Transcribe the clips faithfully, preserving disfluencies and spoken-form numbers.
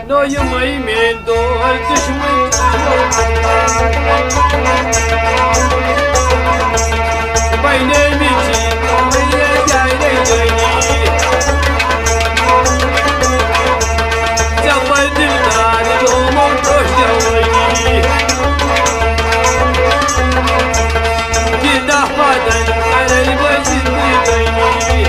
نو یِمَے میٲنۍ دوس دُشمن بنے مٕتۍ چھِ یارے جٲنی۔ ژےٚ پَزِ دِلدار یِمو برٛونٛہہ جوٲنی۔ یہِ دَہ پَتَن کَرَے بہٕ زِندگٲنی۔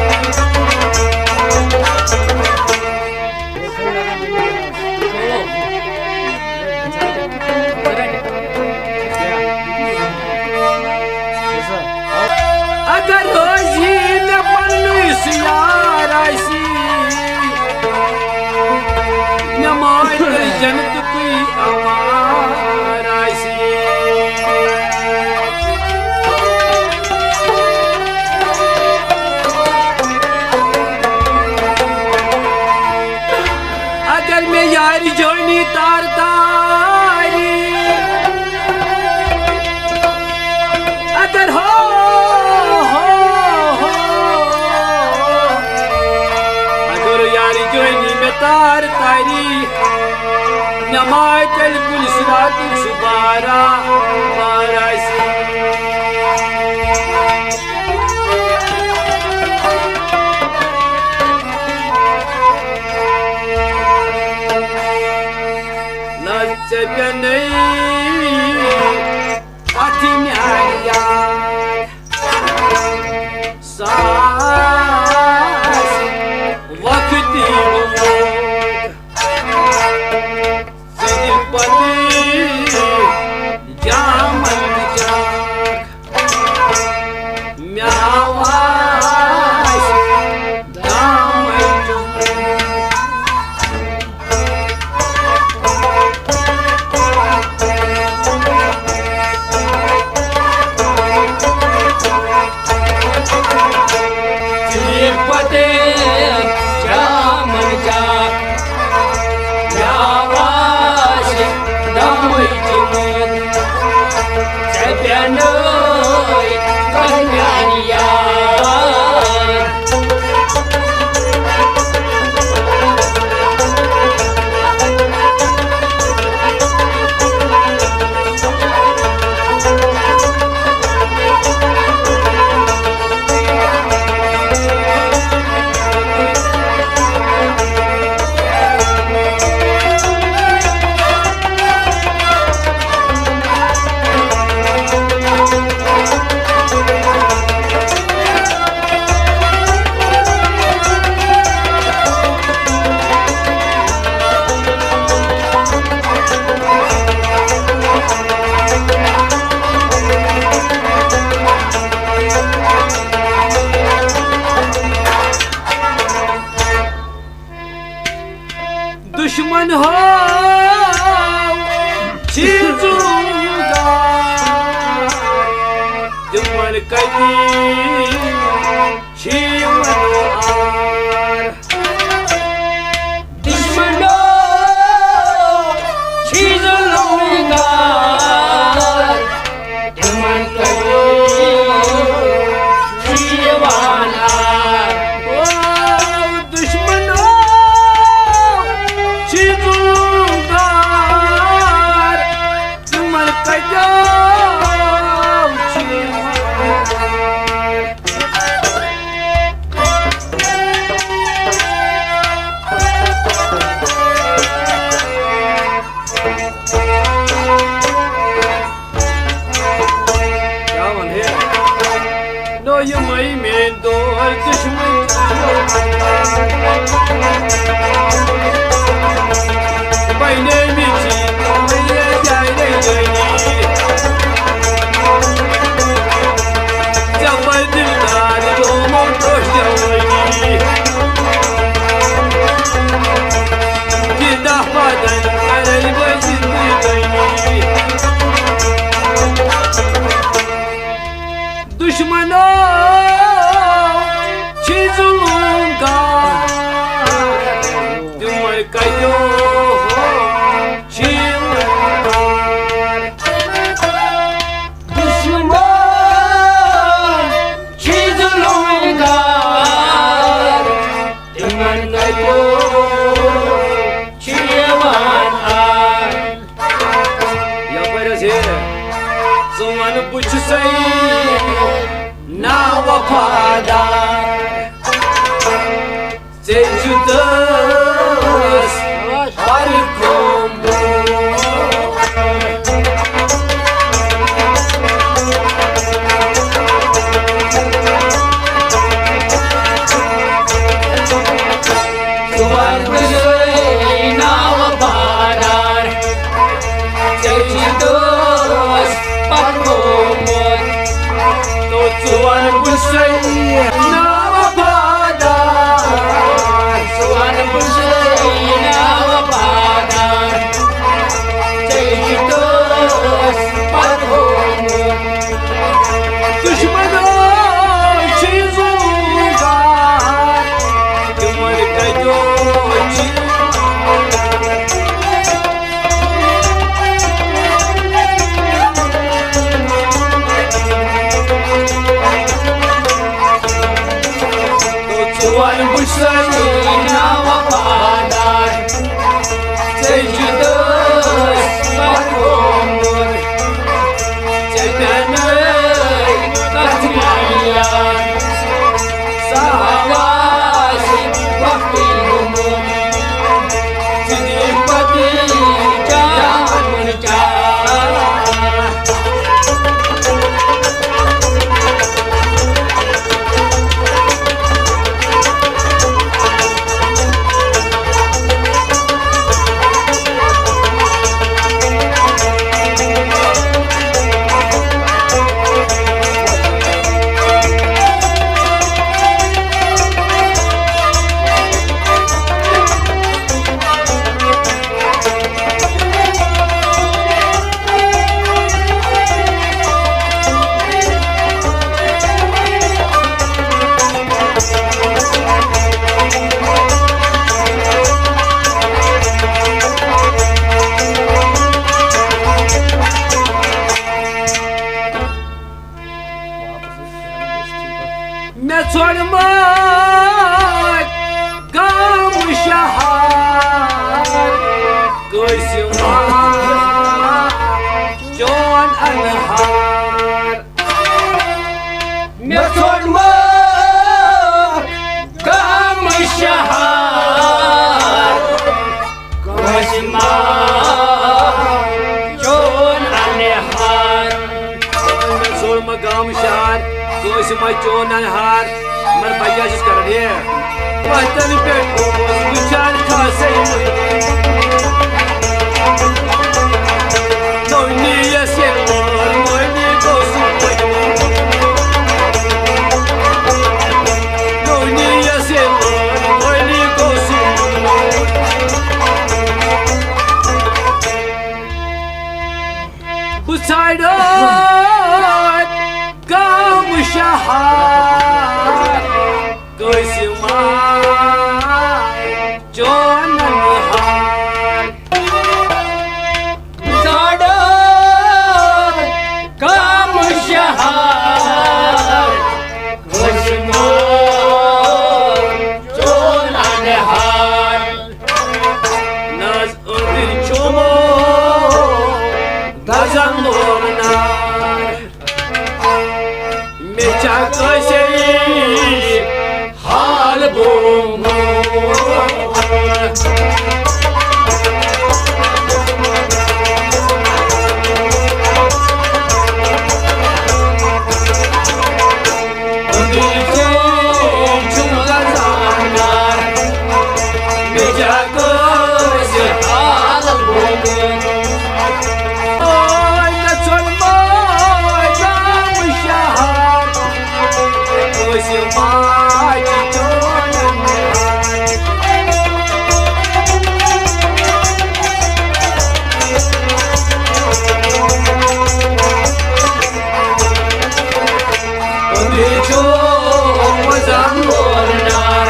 اگر روزی مےٚ پننُے سُہ یار آسی، مےٚ ماے تیٚلہِ جنتُکُے اوار آسی۔ اگر مےٚ یارِ جٲنی تار تاری، اگر ہو، ہو، ہو، اگر یارِ جٲنی مےٚ تار تاری، نماز تیٚلہِ کُنہِ صراطُک سُہ بارا، بارا آسی۔ نہ ژےٚ پیٚنَے اَتھِ میٛانہِ یار، سُہ آسہِ وقتی ووت۔ ژٕ دِ پتہٕ جامن چاک، مےٚ آواز دامن چومُت۔ ژیٖرۍ پتہٕ جامن چاک، مےٚ آواز دمٕے تِمن، ژےٚ پیٚنَے کانٛہہ میٛانہِ یار۔ دشمن ہو چیزوں کا، دشمن کبھی چھی منوار۔ دشمنو چھی ظلم گار، تِمن کٔرِو یِوان آر۔ او دشمنو، چھی ظلم گار، تِمن کٔرِو یِوان آر۔ سٲری نا وفادار، ژےٚ چھُ دٲس پَتھ گوٚمُت، ژےٚ پیٚنَے کَتھ میٛانہِ یاد۔ سُہ آواز وقتٕے گوٚمُت، ژٕ دِ پَتہٕ جان چار۔ مےٚ ژھۄنمَے گام شہر، قٲسِم چون اَنہار۔ مےٚ ژھۄنمَے گام شہر، قٲسِم چون اَنہار۔ مےٚ ژھۄنمَے گام شہر، قٲسِم چون اَنہار۔ مگر بہٕ کیٛاہ چھُس کران یہِ؟ وطن پٮ۪ٹھ اوس وٕچھان کھسے۔ دُنیاہَس ییٚلہِ وٲر مٲنی گوٚو سُہ پٔتمُت۔ دُنیاہَس ییٚلہِ وٲر مٲنی گوٚو سُہ پٔتمُت۔ بہٕ ژھانٛڈٕ گام شہر، قٲسِم چون اَنہار۔ ژھانٛڈٕ گام شہر، قٲسِم چون اَنہار۔ نہ حظ أنٛدٕرۍ چھُمو دزن لوگ نار۔ مےٚ چھا کٲنٛسے حال بومُت؟ أنٛدٕرۍ چھُم دزن نار۔ مےٚ چھا کٲنٛسہِ حال بومُت؟ اوے مےٚ ژھۄنمَے گام شہر، کٲنٛسہِ ماجہِ چون اَنہار۔ أنٛدٕرۍ چھُم دزن لوگ نار۔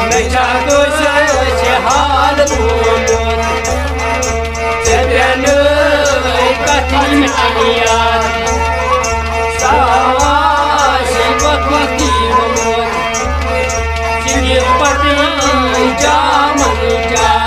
مےٚ چھا کٲنٛسہِ حال بومُت؟ ژےٚ پیٚنَے کَتھ میٛانہِ یاد۔ سُہ آسہِ وقتی گوٚمُت، ژٕ دِ پَتہٕ جامَن چار۔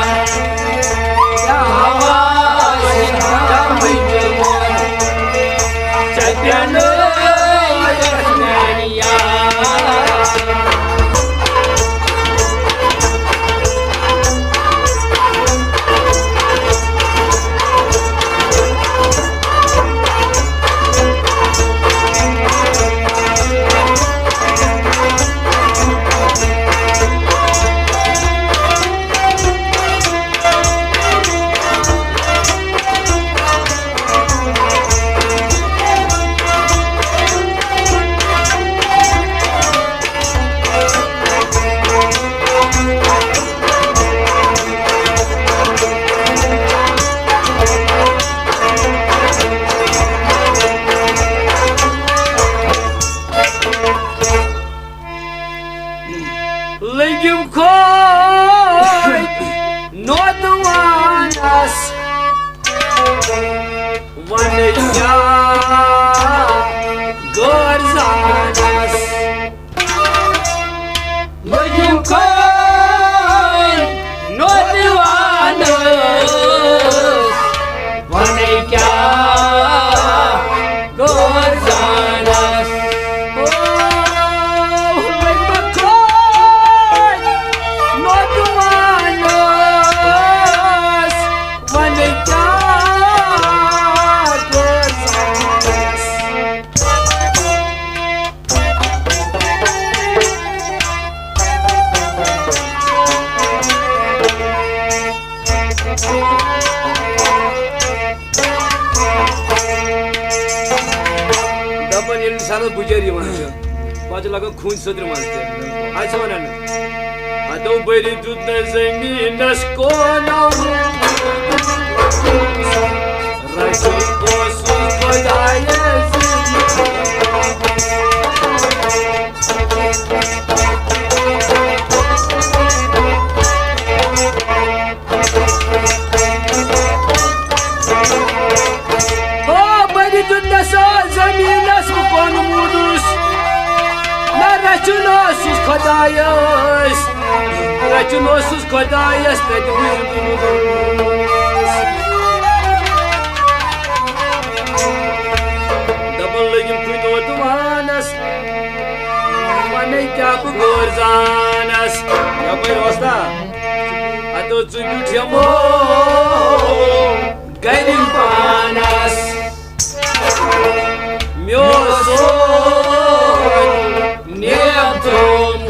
لٔگِم کھوے نوتوانس، وَنہٕ کیٛاہ غٲر زانس۔ لٔگِم دَپان ییٚلہِ اِنسانَس بُجَر یِوان چھِ، پَتہٕ چھِ لَگان خوٗنہٕ سٔدرِ منٛز تہِ۔ اَتہِ چھِ وَنان، ہَتو بٔرِتھ دیُت نہٕ زٔمیٖنَس کونو، رَچھُن اوسُس خۄدایَس۔ ہو، بٔرِتھ دیُت نہ سا زٔمیٖنَس بہٕ کۄنہٕ موٗدُس، نہ رَچھُن اوسُس خۄدایَس، رَچھُن اوسُس خۄدایَس تَتہِ وٕنہِ موٗدُس۔ دَپان لٔگِم کُنہِ دۄہ تہٕ وانَس، وَنے کیٛاہ بہٕ غٲر زانَس۔ یَپٲرۍ وۄستا، ہَتو ژٕ بیوٗٹھ یَمو گَرِ پانَس۔ مےٚ اوس سورُے نیک تھوٚومُت۔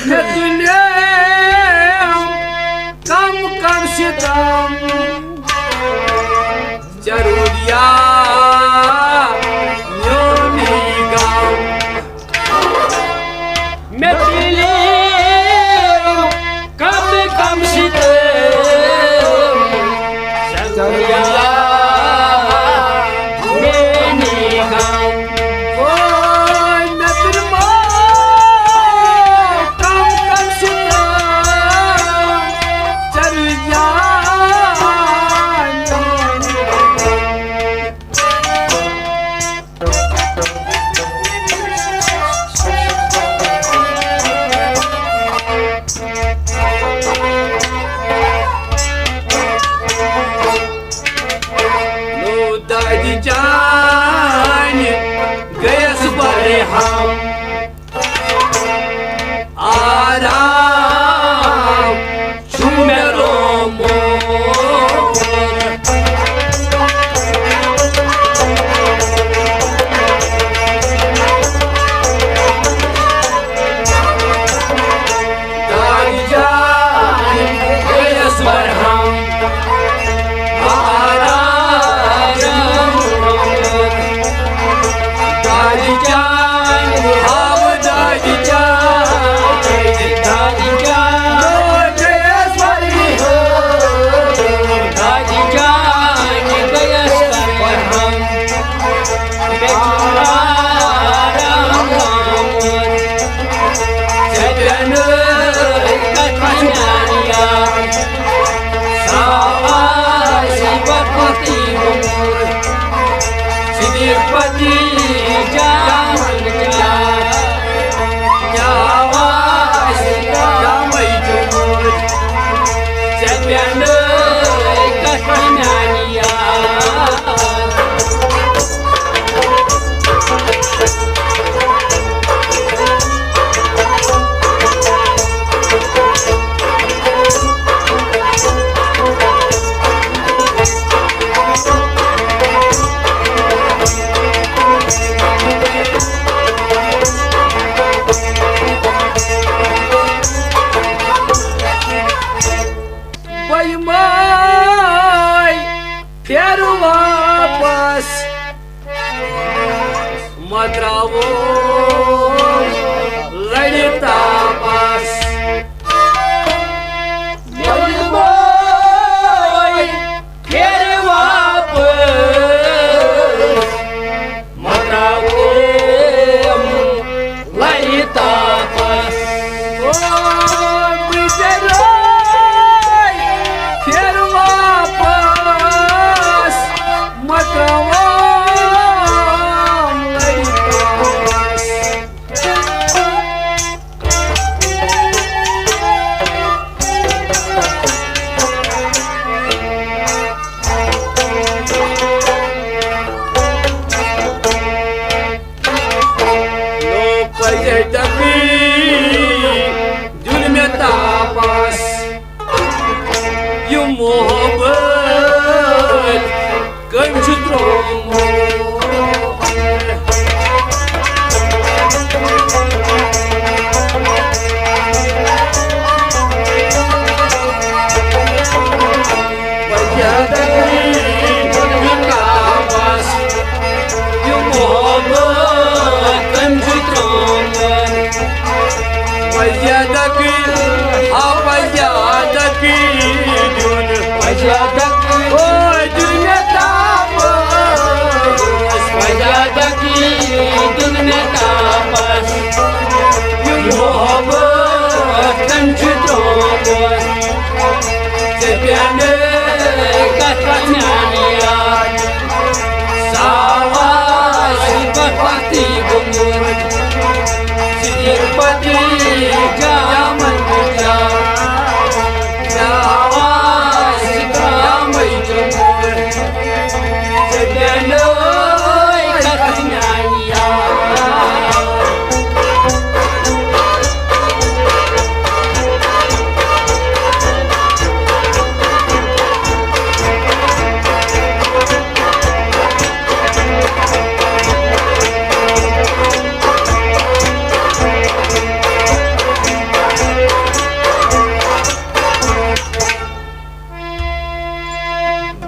مےٚ تُلِم کم کم ستم، ضروٗریا میون یہِ غم۔ مےٚ تُلِم کم کم ستم، ضروٗریا میون یہِ غم۔ اوے مےٚ تُلِم کم کم ستم،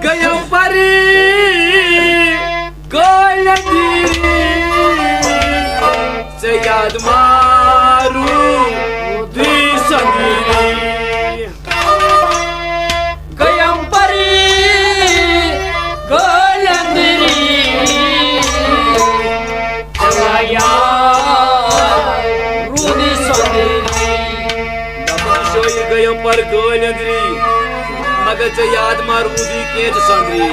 گیم پری گولندری، ژےٚ یاد مارو دی سندری۔ گیم پری گولندری، ژےٚ یاد روٗدی سندری۔ دپان شٲعر گیم پر گولندری، مگر ژےٚ یاد ما روٗدی کینٛہہ تہِ سندری۔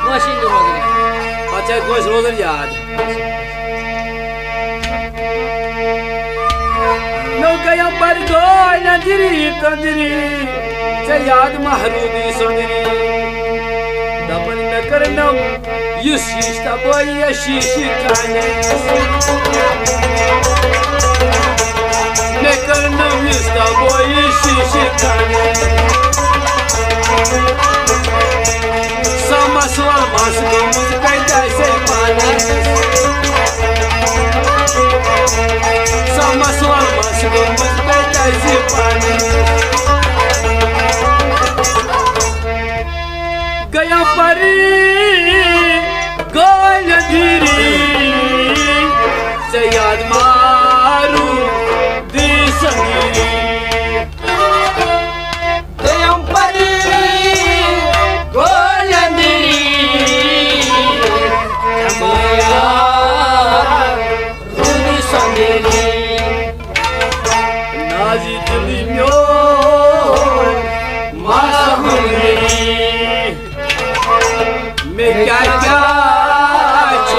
کٲنٛسہِ نہٕ روزان۔ پتہٕ چھا کٲنٛسہِ روزان یاد؟ نو گیم پر گولندری تندری، ژےٚ یاد ما روٗدی سندری۔ دپان مےٚ کٔرنم یُس شیٖش تبٲہی یا شیٖشہِ کانہِ۔ مےٚ کٔرنم یُس تبٲہی شیٖشہِ کانہِ۔ سۄ مسوا مس گٔمٕژ کتہِ آسہِ پانس۔ سۄ مسوا مس گٔمٕژ کتہِ آسہِ پانس۔ گیا پری گولندری، ژےٚ یاد مارو دی سندری۔ گیم پری گولندری، ژےٚ یاد روٗدی سندری۔ نازی دلی میون ماس ہُنٛدری۔ مےٚ کیٛاہ کیٛاہ چھُ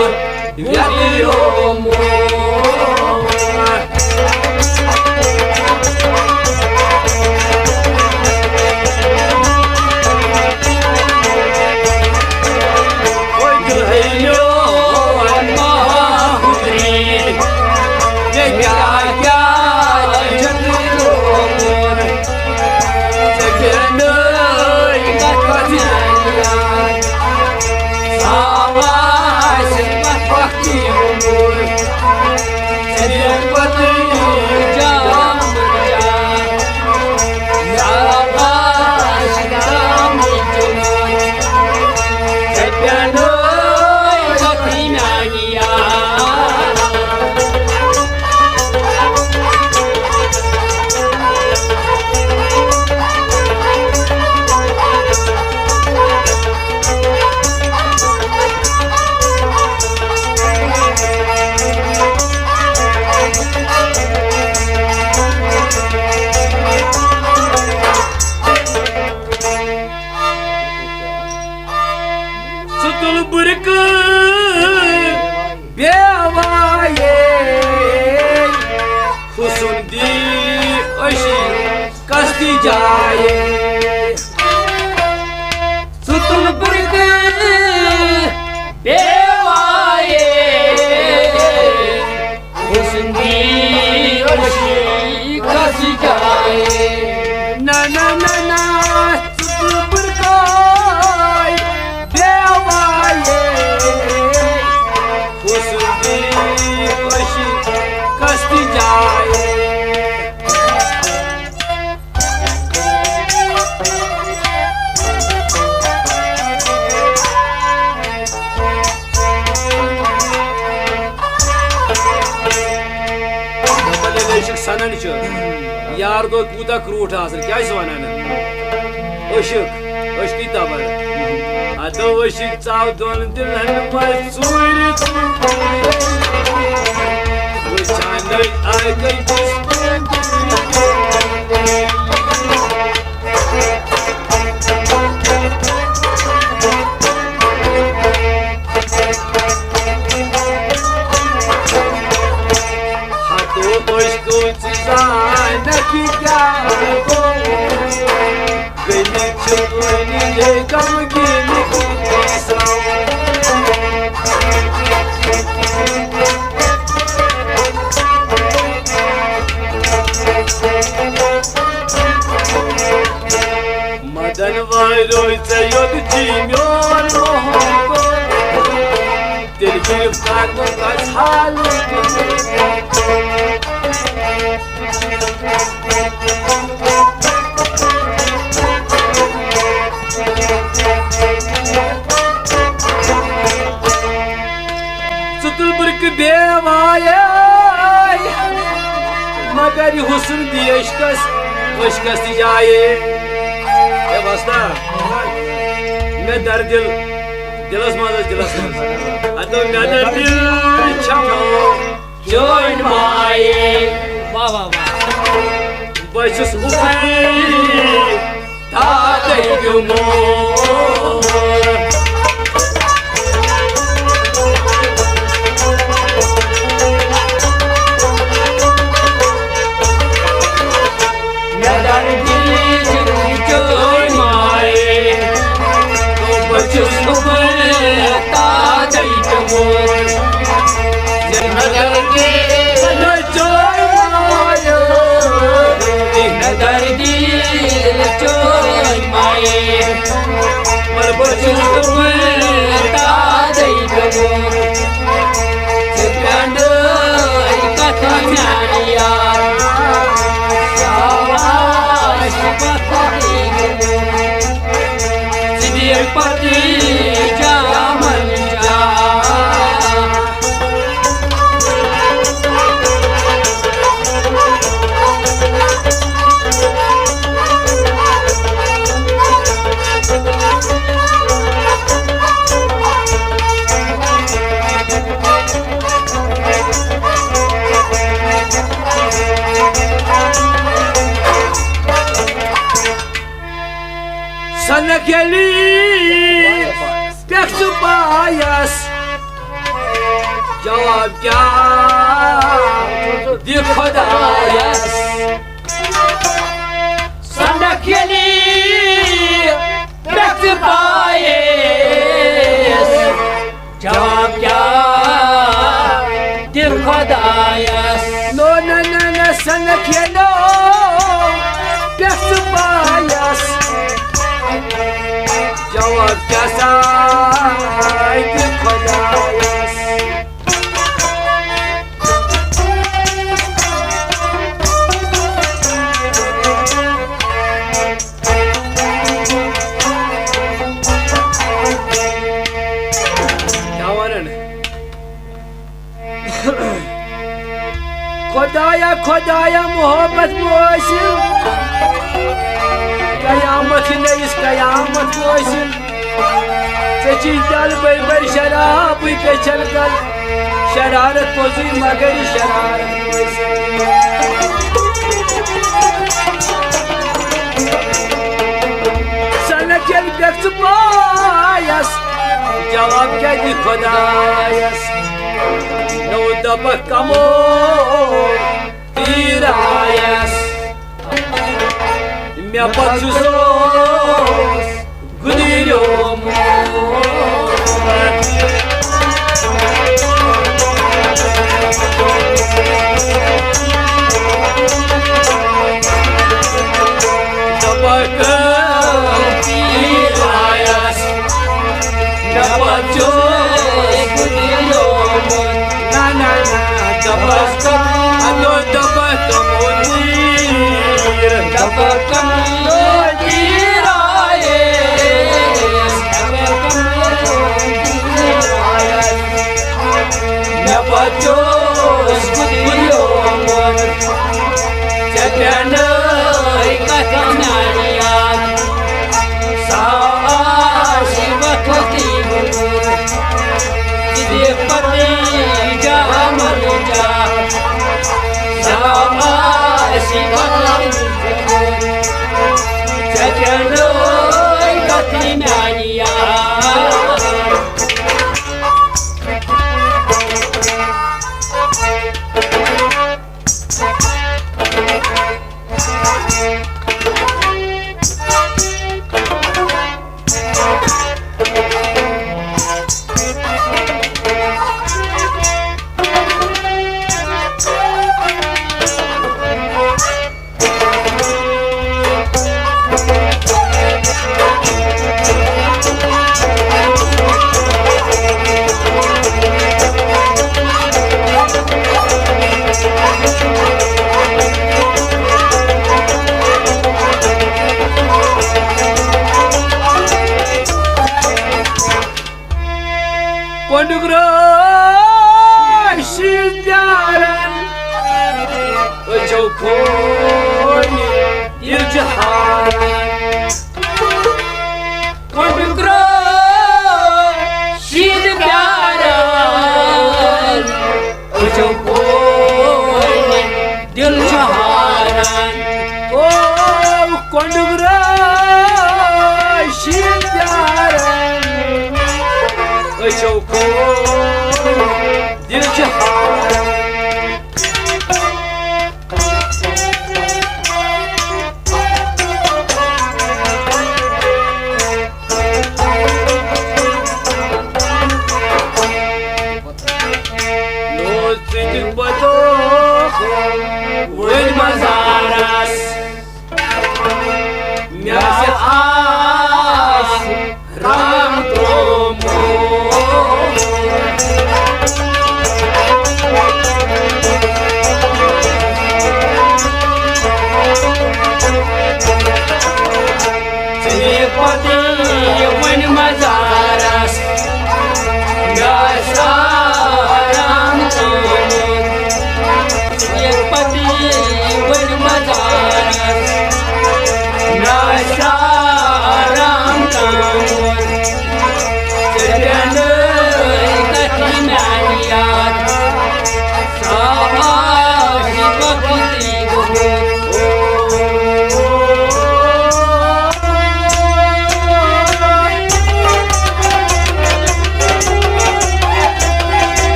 یَتھ یومُت۔ وۄنۍ دۄہلہِ میون ماہُری، مےٚ کیٛاہ کیٛاہ چھُ یَتھ یومُت۔ ژےٚ کیٛاہ نٔے کتھ یاد؟ ساواس وقتی عمر، ژےٚ دِمہٕ پتہٕ جام جام۔ ساواس جام جام، ژےٚ کیٛاہ نٔے کتھ میانہِ یاد؟ ژٕ تُل بُرکہٕ بیوایے، حُسُن دی أشی کس تہِ جایے۔ ژٕ تُل بُرکہٕ بیوایے، حُسُن دی أشی کس تہِ جایے۔ نہ، نہ، نہ، نہ، ژٕ تُل بُرکہٕ بیوایے۔ یار دوست کوٗتاہ کرٛوٗٹھ آسان، کیٛاہ چھِ وَنان؟ عشق، عشقی تبر۔ ہتو عشق ژاو دۄن دِلن منٛز ژوٗرِ ژوٗرِ۔ وٕچھان أکۍ أکِس کُن۔ ہتو عشقو ژٕ زانکھ یہِ کیٛاہ گوٚو؟ گٔمٕتۍ چھِ وۄنۍ یہِ غمگیٖن۔ مدن وٲرِو ژےٚ یوٚت چھی میون محبت۔ تیٚلہِ گِرفتار بہٕ کَس حالہٕ۔ ژٕ تُل بُرکہٕ بیواے، مگر یہِ حُسن دی عشقس، عشقس تہِ جایے۔ اے وۄستا، مےٚ در دِل، دِلس منٛز ٲس، دِلس منٛز۔ ہتو مےٚ در دِل چھمو چٲنۍ مایے۔ واہ، واہ، واہ۔ بہٕ چھُس اُکُے دادے بیمار۔ مےٚ در دِل چھُ چٲنۍ مایے۔ بہٕ چھُس اُکُے دادے بیمار۔ مےٚ در دِل چھُ چٲنۍ مایے۔ مےٚ در دِل چٲنۍ مایے۔ مگر بہٕ چھُس وُنہِ تازَے گوٚمُت۔ ژٕ پرٛانٲے کتھ میانہِ یار۔ ساواش پتھرٕے گوٚمُت۔ ژٕ دِکھ پتہٕ جامن جام۔ سنکھ ییٚلہِ پٮ۪ٹھ ژٕ پایس، جواب کیٛاہ دِ خۄدایس؟ سنکھ ییٚلہِ پٮ۪ٹھ ژٕ پایس، جواب کیٛاہ دِ خۄدایس؟ نو نہ نہ نہ سنکھ ییٚلہِ پٮ۪ٹھ ژٕ پایس، جواب کیٛاہ سا دِ خۄدایس؟ کیٛاہ ونان؟ خۄدایا، خۄدایا، محبت مٲسِو، قیامت نٔیِس قیامت مٲسِو۔ ژےٚ چھی تَل بٔے بٔے شرابٕے گٔژھن تَل۔ شرارت پوٚزُے مگر یہِ شرارت پوٚز۔ سنکھ ییٚلہِ پٮ۪ٹھ ژٕ پایس، جواب کیٛاہ دِ خۄدایس؟ نو دپکھ کمو تیٖر آیس۔ مےٚ پتہٕ چھُ سُہ گُزریومُت۔ دپکھ تیٖر آیس۔ مےٚ پتہٕ چھُ گُزریومُت۔ نہ، نہ، نہ، دپکھ، ہتو دپکھ کمو تیٖر۔ دپکھ کمو تیٖر آیس۔ دپکھ کمو تیٖر آیس۔ مےٚ پتہٕ چھُ گُزریومُت۔ پینٲے کتھ میانہِ یاد، سا آسہِ وقتی گُزور، تہِ دِ پتی جا مر جا، سا آسہِ وقتی گُزور، ژےٚ پینٲے کتھ میانہِ یاد۔ کۄنٛڈُک رٲچھ پیاران، أچھو کھوٗرۍ دِل چھُ ہاران۔ کۄنٛڈُک رٲچھ پیاران، أچھو کھوٗرۍ دِل چھُ ہاران۔ او کۄنٛڈُک رٲچھ پیاران، أچھو کھوٗرۍ دِل چھُ ہاران۔ نوز ژٕ تہِ پتو وۄنۍ مزارس، مےٚ آسہِ آس رام ترٛوومُت۔ ژےٚ پتہٕ وۄنۍ مزارس، مےٚ آسہِ آرام ترٛوومُت۔ ژےٚ پتہٕ وۄنۍ مزارس، مےٚ آسہِ آرام ترٛوومُت۔ ژےٚ پینٲے کتھ میانہِ یاد، سا آسہِ وقتی گوٚمُت۔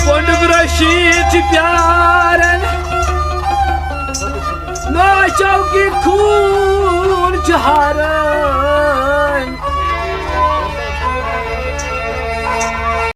کۄنٛڈُک رشیٖد چھُ پیاران، ناچو کہِ خوٗن۔